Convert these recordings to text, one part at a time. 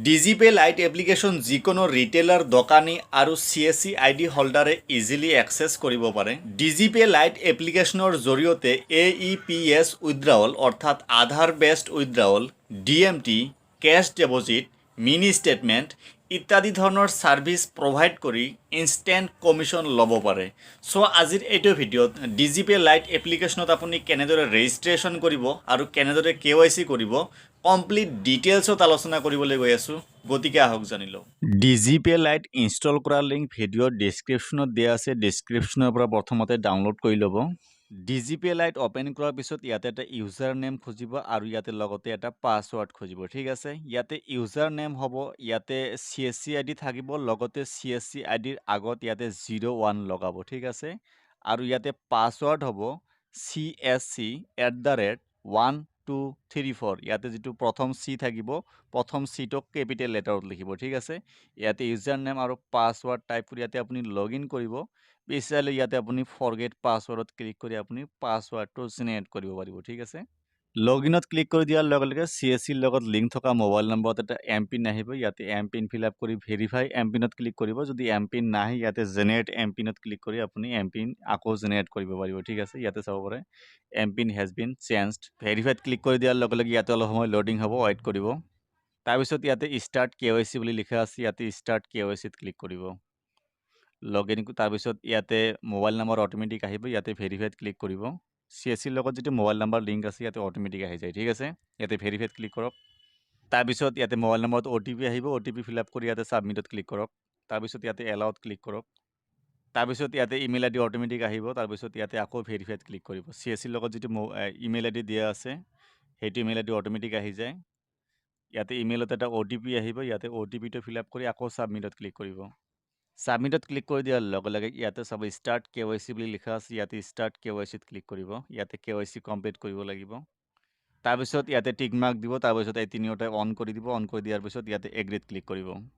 ডিজিপে light application যিকোনো retailer, দোকানী আৰু চিএছচি আইডি হোল্ডাৰে ইজিলি এক্সেছ কৰিব পাৰে। ডিজিপে লাইট এপ্লিকেশ্যনৰ জৰিয়তে এইইপিএছ উইথড্ৰাৱল, অৰ্থাৎ আধাৰ based withdrawal, DMT, cash deposit, mini statement ইত্যাদি ধৰণৰ ছাৰ্ভিচ প্ৰভাইড কৰি ইনষ্টেণ্ট কমিশ্যন ল'ব পাৰে। চ' আজিৰ এইটো ভিডিঅ'ত ডিজিপে লাইট এপ্লিকেশ্যনত আপুনি কেনেদৰে ৰেজিষ্ট্ৰেশ্যন কৰিব আৰু কেনেদৰে কেৱাইচি কৰিব, কমপ্লিট ডিটেইলছত আলোচনা কৰিবলৈ গৈ আছোঁ। গতিকে আহক জানি লওঁ। ডিজিপে লাইট ইনষ্টল কৰাৰ লিংক ভিডিঅ'ৰ ডিছক্ৰিপশ্যনত দিয়া আছে। ডিছক্ৰিপশ্যনৰ পৰা প্ৰথমতে ডাউনলোড কৰি ল'ব। ডিজিপে লাইট অ'পেন কৰাৰ পিছত ইয়াতে এটা ইউজাৰ নেম খুজিব আৰু ইয়াতে লগতে এটা পাছৱৰ্ড খুজিব, ঠিক আছে? ইয়াতে ইউজাৰ নেম হ'ব, ইয়াতে চিএছচি আইডি থাকিব, লগতে চিএছচি আইডিৰ আগত ইয়াতে 01 লগাব, ঠিক আছে? আৰু ইয়াতে পাছৱৰ্ড হ'ব CSC@1234। ইয়াতে যিটো প্ৰথম চি থাকিব, প্ৰথম চিটোক কেপিটেল লেটাৰত লিখিব, ঠিক আছে? ইয়াতে ইউজাৰ নেম আৰু পাছৱৰ্ড টাইপ কৰি ইয়াতে আপুনি লগ ইন কৰিব। বিচাৰিলে ইয়াতে আপুনি ফৰগেট পাছৱৰ্ডত ক্লিক কৰি আপুনি পাছৱৰ্ডটো জেনেৰেট কৰিব পাৰিব, ঠিক আছে? লগ ইনত ক্লিক কৰি দিয়াৰ লগে লগে চিএছচিৰ লগত লিংক থকা মোবাইল নম্বৰত এটা এম পিন আহিব। ইয়াতে এম পিন ফিল আপ কৰি ভেৰিফাই এম পিনত ক্লিক কৰিব। যদি এম পিন নাহে, ইয়াতে জেনেৰেট এম পিনত ক্লিক কৰি আপুনি এম পিন আকৌ জেনেৰেট কৰিব পাৰিব, ঠিক আছে? ইয়াতে চাব পাৰে, "M PIN has been changed"। ভেৰিফাইত click কৰি দিয়াৰ লগে লগে ইয়াতে অলপ সময় লোডিং হ'ব, ৱেইট কৰিব। তাৰপিছত ইয়াতে ষ্টাৰ্ট কেৱাইচি বুলি লিখা আছে। ইয়াতে ষ্টাৰ্ট কেৱাইচিত ক্লিক কৰিব। লগ ইন, তাৰপিছত ইয়াতে মোবাইল নম্বৰ অট'মেটিক আহিব। ইয়াতে ভেৰিফাইত ক্লিক কৰিব। চিএছচিৰ লগত যিটো মোবাইল নাম্বাৰ লিংক আছে, ইয়াতে অট'মেটিক আহি যায়, ঠিক আছে? ইয়াতে ভেৰিফাইত ক্লিক কৰক। তাৰপিছত ইয়াতে মোবাইল নম্বৰত অ'টিপি আহিব। অ'টিপি ফিল আপ কৰি ইয়াতে ছাবমিটত ক্লিক কৰক। তাৰপিছত ইয়াতে এলাউত ক্লিক কৰক। তাৰপিছত ইয়াতে ইমেইল আইডি অট'মেটিক আহিব। তাৰপিছত ইয়াতে আকৌ ভেৰিফাইত ক্লিক কৰিব। চিএছচিৰ লগত যিটো ইমেইল আইডি দিয়া আছে, সেইটো ইমেইল আইডি অট'মেটিক আহি যায়। ইয়াতে ইমেইলত এটা অ'টিপি আহিব। ইয়াতে অ'টিপিটো ফিল আপ কৰি আকৌ ছাবমিটত ক্লিক কৰিব। ছাবমিটত ক্লিক কৰি দিয়াৰ লগে লগে ইয়াতে চাব, ষ্টাৰ্ট কেৱাইচি বুলি লিখা আছে। ইয়াতে ষ্টাৰ্ট কেৱাইচিত ক্লিক কৰিব। ইয়াতে কেৱাইচি কমপ্লিট কৰিব লাগিব। তাৰপিছত ইয়াতে টিক মাৰ্ক দিব। তাৰপিছত এই তিনিওটাই অন কৰি দিব। অন কৰি দিয়াৰ পিছত ইয়াতে এগ্ৰিত ক্লিক কৰিব।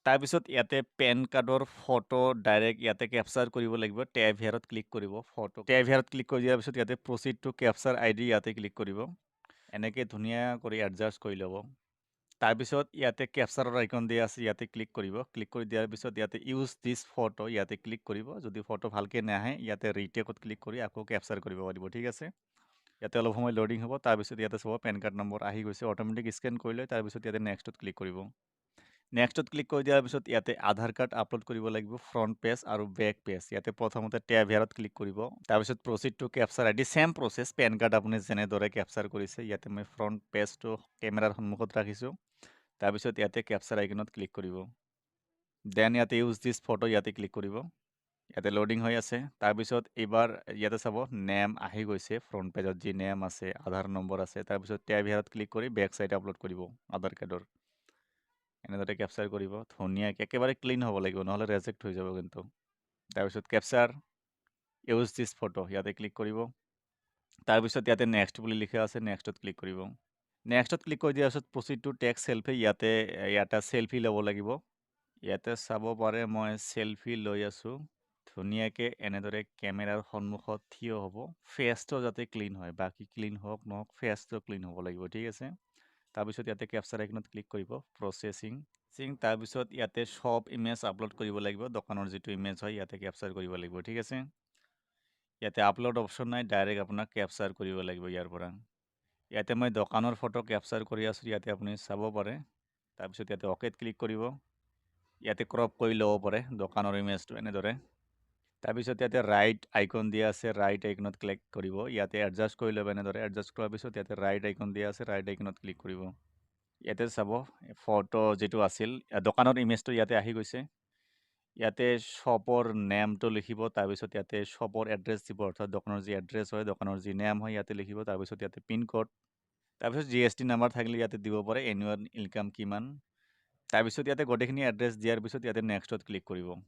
তাৰপিছত ইয়াতে পেন কাৰ্ডৰ ফটো ডাইৰেক্ট ইয়াতে কেপচাৰ কৰিব লাগিব। টেপ হেয়াৰত ক্লিক কৰিব। ফটো টেপ হেয়াৰত ক্লিক কৰি দিয়াৰ পিছত ইয়াতে প্ৰচিড টু কেপচাৰ আইডি, ইয়াতে ক্লিক কৰিব। এনেকৈ ধুনীয়া কৰি এডজাষ্ট কৰি ল'ব। তাৰপিছত ইয়াতে কেপচাৰৰ আইকন দিয়া আছে, ইয়াতে ক্লিক কৰিব। ক্লিক কৰি দিয়াৰ পিছত ইয়াতে ইউজ দিছ ফটো, ইয়াতে ক্লিক কৰিব। যদি ফটো ভালকৈ নাহে, ইয়াতে ৰিটেকত ক্লিক কৰি আকৌ কেপচাৰ কৰিব পাৰিব, ঠিক আছে? ইয়াতে অলপ সময় লোডিং হ'ব। তাৰপিছত ইয়াতে চাব, পেন কাৰ্ড নম্বৰ আহি গৈছে। অট'মেটিক স্কেন কৰি লৈ তাৰপিছত ইয়াতে নেক্সটত ক্লিক কৰিব। নেক্সটত ক্লিক কৰি দিয়াৰ পিছত ইয়াতে আধাৰ কাৰ্ড আপলোড কৰিব লাগিব, ফ্ৰণ্ট পেজ আৰু বেক পেজ। ইয়াতে প্ৰথমতে টেপ হেয়াৰত ক্লিক কৰিব। তাৰপিছত proceed to capture ID, same process, PAN card আপুনি যেনেদৰে কেপচাৰ কৰিছে। ইয়াতে মই ফ্ৰণ্ট পেজটো কেমেৰাৰ সন্মুখত ৰাখিছোঁ। তাৰপিছত ইয়াতে কেপচাৰ আইকনত ক্লিক কৰিব। Then ইয়াতে ইউজ দিছ ফটো, ইয়াতে ক্লিক কৰিব। ইয়াতে লোডিং হৈ আছে। তাৰপিছত এইবাৰ ইয়াতে চাব, নেম আহি গৈছে। ফ্ৰণ্ট পেজত যি নেম আছে, আধাৰ নম্বৰ আছে। তাৰপিছত টেপ হেয়াৰত ক্লিক কৰি বেক চাইড আপলোড কৰিব আধাৰ কাৰ্ডৰ। এনেদৰে কেপচাৰ কৰিব ধুনীয়াকৈ। একেবাৰে ক্লিন হ'ব লাগিব, নহ'লে ৰেজেক্ট হৈ যাব কিন্তু। তাৰপিছত কেপচাৰ, ইউজ দিছ ফটো, ইয়াতে ক্লিক কৰিব। তাৰপিছত ইয়াতে নেক্সট বুলি লিখা আছে, নেক্সটত ক্লিক কৰিব। নেক্সটত ক্লিক কৰি দিয়াৰ পিছত প্ৰচিড টু টেক চেলফি, ইয়াতে ইয়াতে চেলফি ল'ব লাগিব। ইয়াতে চাব পাৰে, মই চেলফি লৈ আছোঁ। ধুনীয়াকৈ এনেদৰে কেমেৰাৰ সন্মুখত থিয় হ'ব। ফেচটো যাতে ক্লিন হয়, বাকী ক্লিন হওক নহওক, ফেচটো ক্লিন হ'ব লাগিব, ঠিক আছে? তাৰপিছত ইয়াতে কেপচাৰ আইকনত ক্লিক কৰিব। প্ৰচেছিং চিং। তাৰপিছত ইয়াতে শ্বপ ইমেজ আপলোড কৰিব লাগিব। দোকানৰ যিটো ইমেজ হয়, ইয়াতে কেপচাৰ কৰিব লাগিব, ঠিক আছে? ইয়াতে আপলোড অপশ্যন নাই, ডাইৰেক্ট আপোনাক কেপচাৰ কৰিব লাগিব ইয়াৰ পৰা। ইয়াতে মই দোকানৰ ফটো কেপচাৰ কৰি আছোঁ, ইয়াতে আপুনি চাব পাৰে। তাৰপিছত ইয়াতে অ'কেত ক্লিক কৰিব। ইয়াতে ক্ৰপ কৰি ল'ব পাৰে দোকানৰ ইমেজটো এনেদৰে। তাৰপিছত ইয়াতে ৰাইট আইকন দিয়া আছে, ৰাইট আইকনত ক্লিক কৰিব। ইয়াতে এডজাষ্ট কৰি ল'ব এনেদৰে। এডজাষ্ট কৰাৰ পিছত ইয়াতে ৰাইট আইকন দিয়া আছে, ৰাইট আইকনত ক্লিক কৰিব। ইয়াতে চাব, ফটো যিটো আছিল, দোকানৰ ইমেজটো ইয়াতে আহি গৈছে। ইয়াতে শ্বপৰ নেমটো লিখিব। তাৰপিছত ইয়াতে শ্বপৰ এড্ৰেছ দিব, অৰ্থাৎ দোকানৰ যি এড্ৰেছ হয়, দোকানৰ যি নেম হয়, ইয়াতে লিখিব। তাৰপিছত ইয়াতে পিনক'ড, তাৰপিছত জিএছটি নাম্বাৰ থাকিলে ইয়াতে দিব পাৰে, এনুৱেল ইনকাম কিমান। তাৰপিছত ইয়াতে গোটেইখিনি এড্ৰেছ দিয়াৰ পিছত ইয়াতে নেক্সটত ক্লিক কৰিব।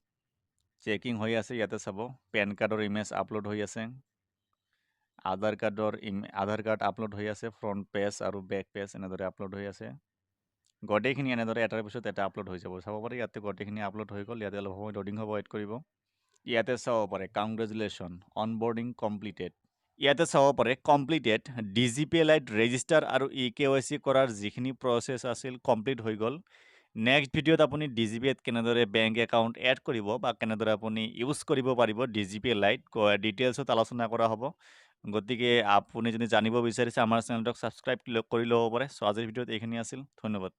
চেকিং হৈ আছে। ইয়াতে চাব, পেন কাৰ্ডৰ ইমেজ আপলোড হৈ আছে, আধাৰ কাৰ্ড আপলোড হৈ আছে। ফ্ৰণ্ট পেজ আৰু বেক পেজ এনেদৰে আপলোড হৈ আছে। গোটেইখিনি এনেদৰে এটাৰ পিছত এটা আপলোড হৈ যাব। চাব পাৰে, ইয়াতে গোটেইখিনি আপলোড হৈ গ'ল। ইয়াতে অলপ সময় লোডিং হ'ব, ৱেইট কৰিব। ইয়াতে চাব পাৰে, "কংগ্ৰেচুলেশ্যন, অনবৰ্ডিং কমপ্লিটেড"। ইয়াতে চাব পাৰে, কমপ্লিটেড। ডিজিপে লাইট ৰেজিষ্টাৰ আৰু ই কেৱাইচি কৰাৰ যিখিনি প্ৰচেছ আছিল, কমপ্লিট হৈ গ'ল। নেক্সট ভিডিঅ'ত আপুনি ডিজিপেত কেনেদৰে বেংক একাউণ্ট এড কৰিব বা কেনেদৰে আপুনি ইউজ কৰিব পাৰিব ডিজিপে লাইট, ডিটেইলছত আলোচনা কৰা হ'ব। গতিকে আপুনি যদি জানিব বিচাৰিছে, আমাৰ চেনেলটোক ছাবস্ক্ৰাইব কৰি ল'ব পাৰে। চ' আজিৰ ভিডিঅ'ত এইখিনি আছিল। ধন্যবাদ।